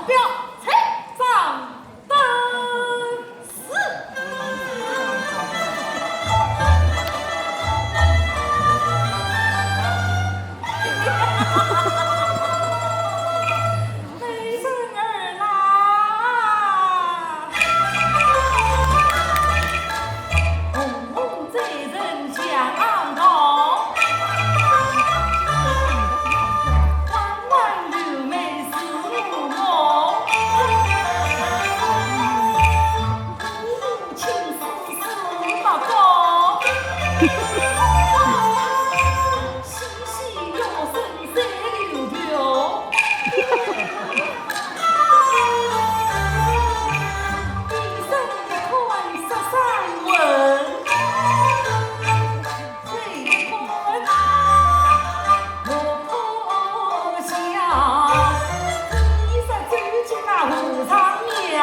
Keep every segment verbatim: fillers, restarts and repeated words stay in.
表，请掌灯。是。美人儿啦！ 红红嘴唇像糖，弯弯柳眉似乌木，乌乌青丝似白骨，细细玉唇赛流霞。 一身一款色山纹，这一款我可笑。你说走进那和尚庙，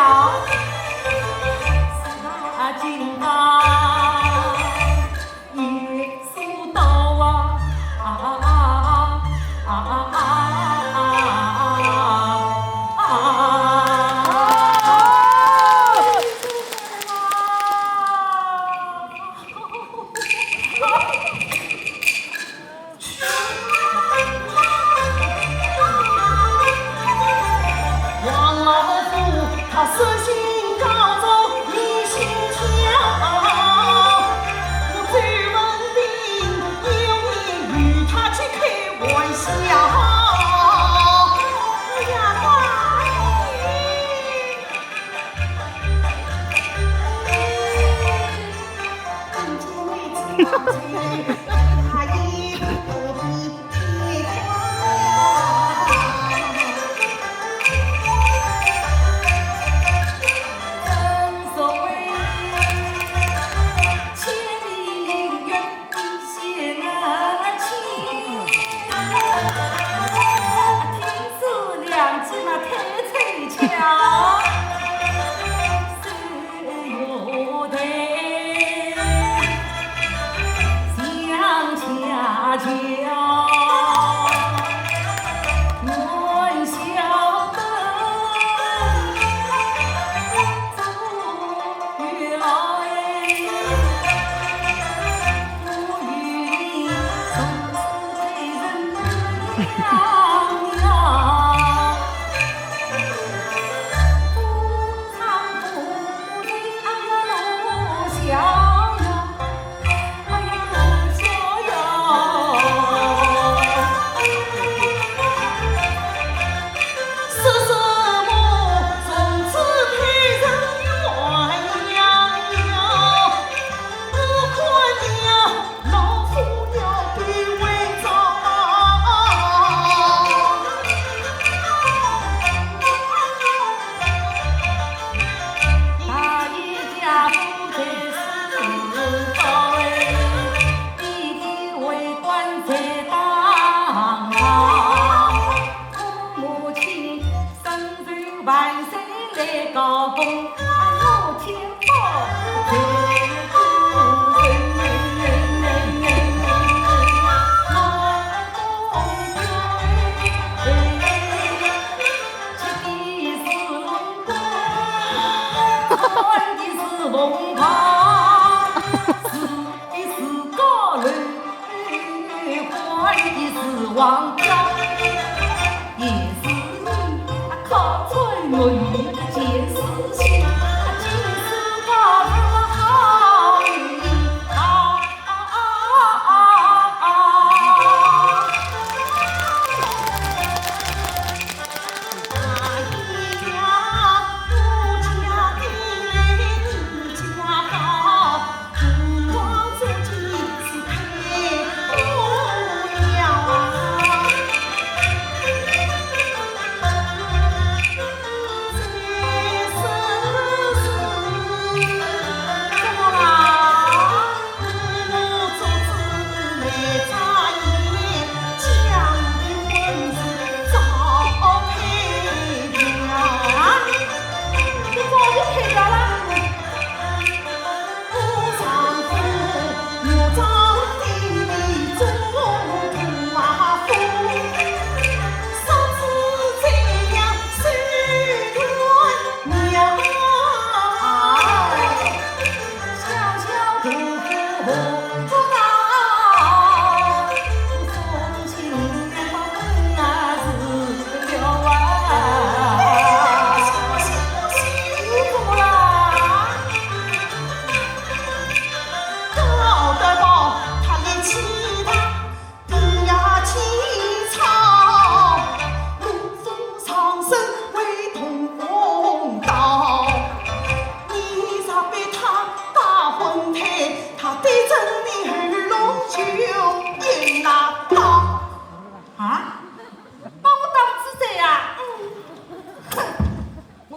是那金刚。 一束刀啊，啊啊啊啊啊啊啊啊！王老虎他色心高重，疑心强，我周文宾有意与他去开玩笑。哎呀，妈呀！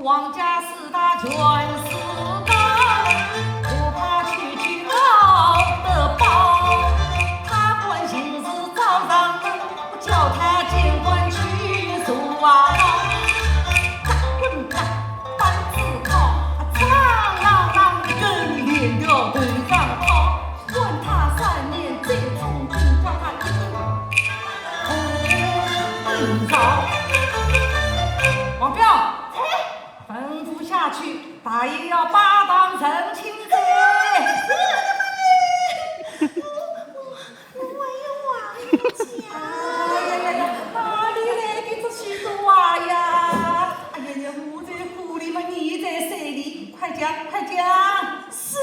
王家四大全是宝，不怕区区搞得爆。他管闲事早上灯，叫他尽管去做啊。打滚打，板子敲，啊，锃啷啷，跟链条头上套。 管他三年再从军，叫他一定红领巾。王彪，哎，吩咐下去，大爷要拜堂成亲哉。我，我，我还有话要讲。哎呀呀呀，哪里来的这许多话呀？哎呀呀，我在火里嘛，你在水里，快讲，快讲。 是。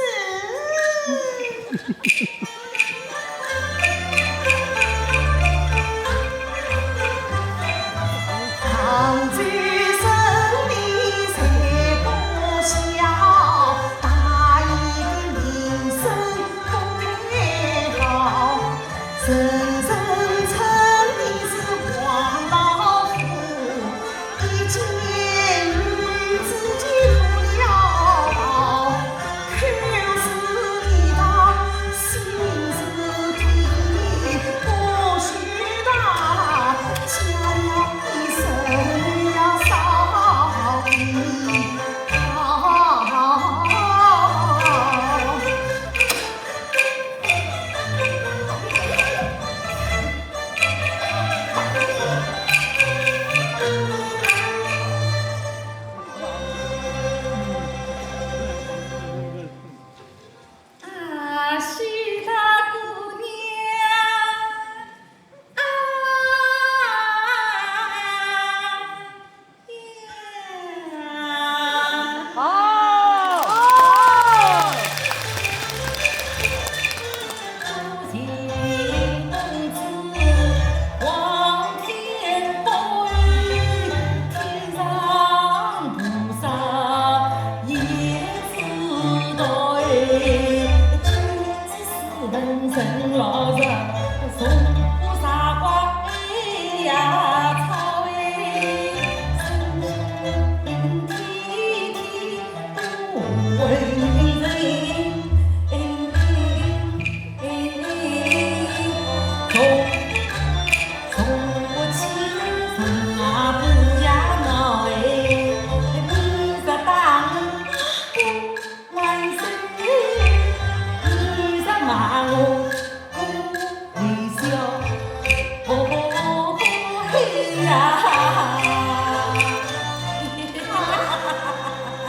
啊，许大姑娘，啊呀。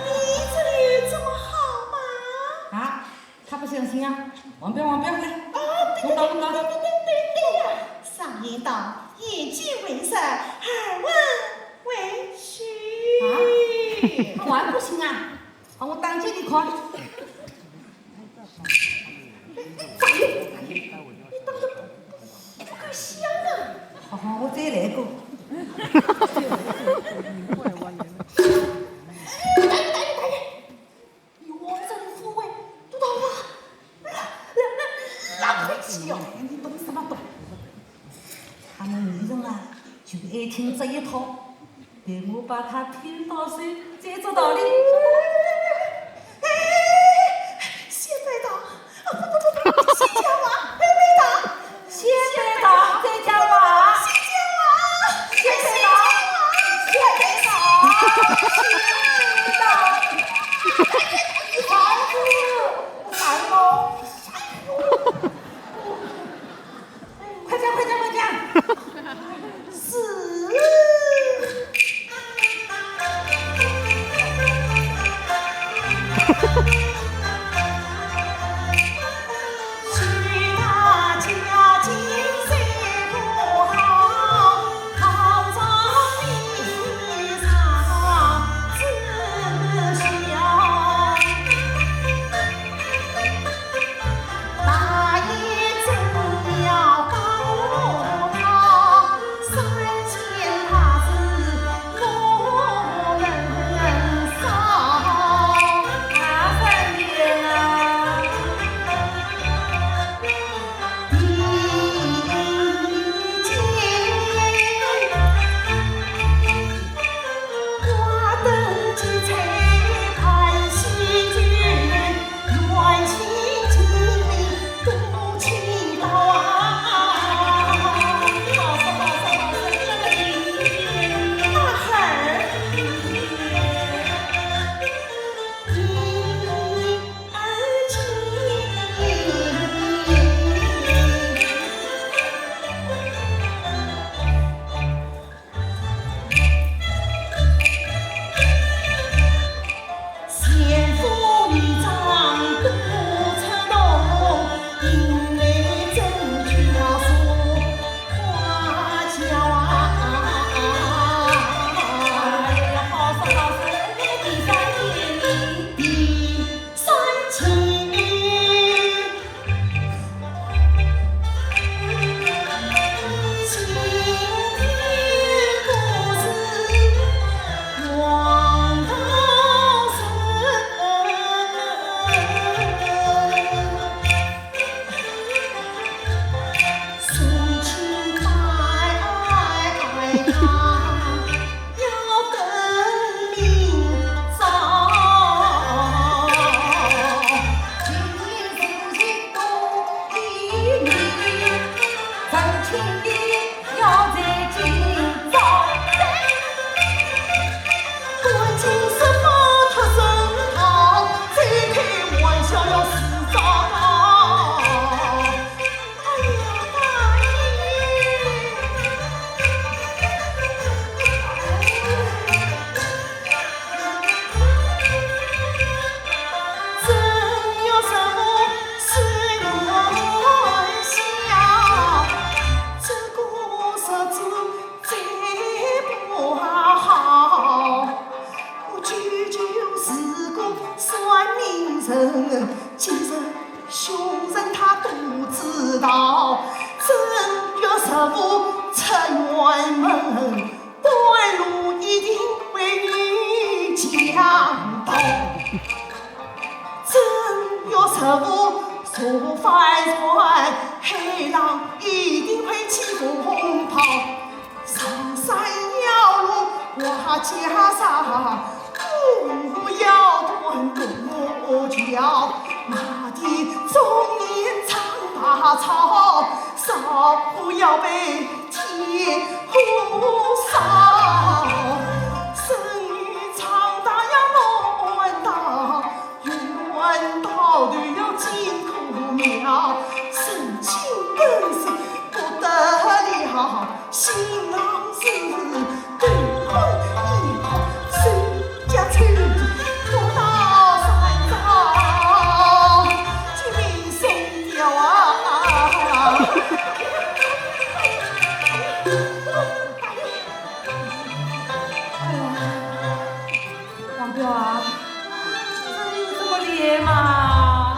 你这里有这么好吗？啊，他不相信啊！王彪，王彪，来，啊，等等，等等，等等，等等呀！常言道，眼见为实，耳闻为虚。啊，他还不信啊？ 啊，我当街一看。哎，哎，哎，你当得不，不够香啊！好好，我再来一个。哎，大爷，大爷，大爷，有王政府哎，都到了。 浪，浪，浪费气哦，你懂什么懂？他们女人啊，就爱听这一套，等我把他骗到手，再做道理。哎，先别打，啊，不，不，不，不，先讲话，哎，别打。先别打，再讲话。先讲话，先别打，先别打，先别打。哎，哎，哎，你好。 快讲，快讲，快讲！是。正月十五坐帆船，海浪一定会起风暴。上山要路滑袈裟，不要断过桥。那地中年唱大吵，少不要被 天火烧，生意昌大要乱大，乱到头要进公庙，神经本事不得了，新郎是头昏眼花，手 家छोरी多到山上，金银松雕啊。哎呀，王彪啊，真有这么厉害吗？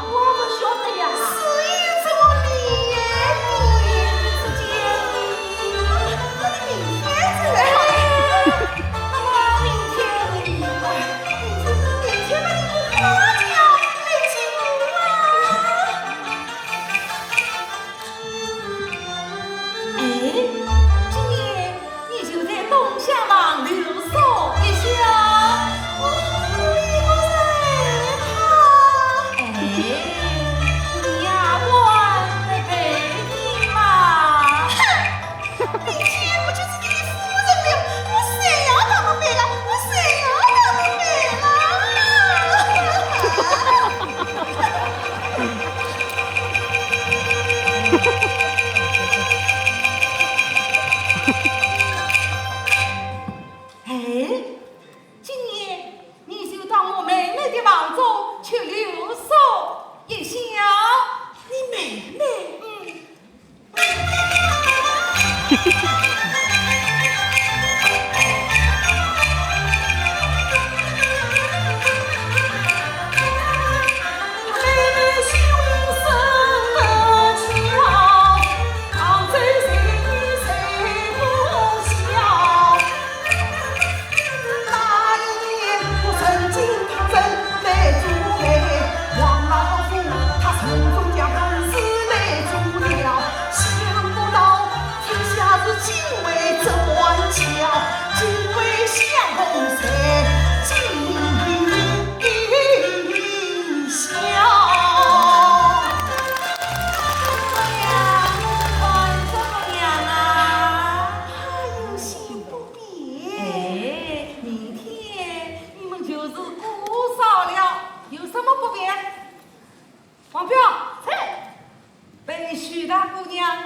我不晓得呀。是有这么厉害的。是这样的。那么，那么明天再来好了。那么明天，哎，明天，明天嘛，你不花轿来接我啊？哎，今夜你就在东厢房留宿一宵。哦，可以不是？哎，你丫鬟来陪你嘛。哼， 明天我就是你的夫人了，我谁要当我妹了？我谁要当我妹了？哎，今夜你就到我妹妹的房中去留宿一宵。你妹妹？嗯。哎，明天你们就是姑嫂了，有什么不便？王彪，在。陪许大姑娘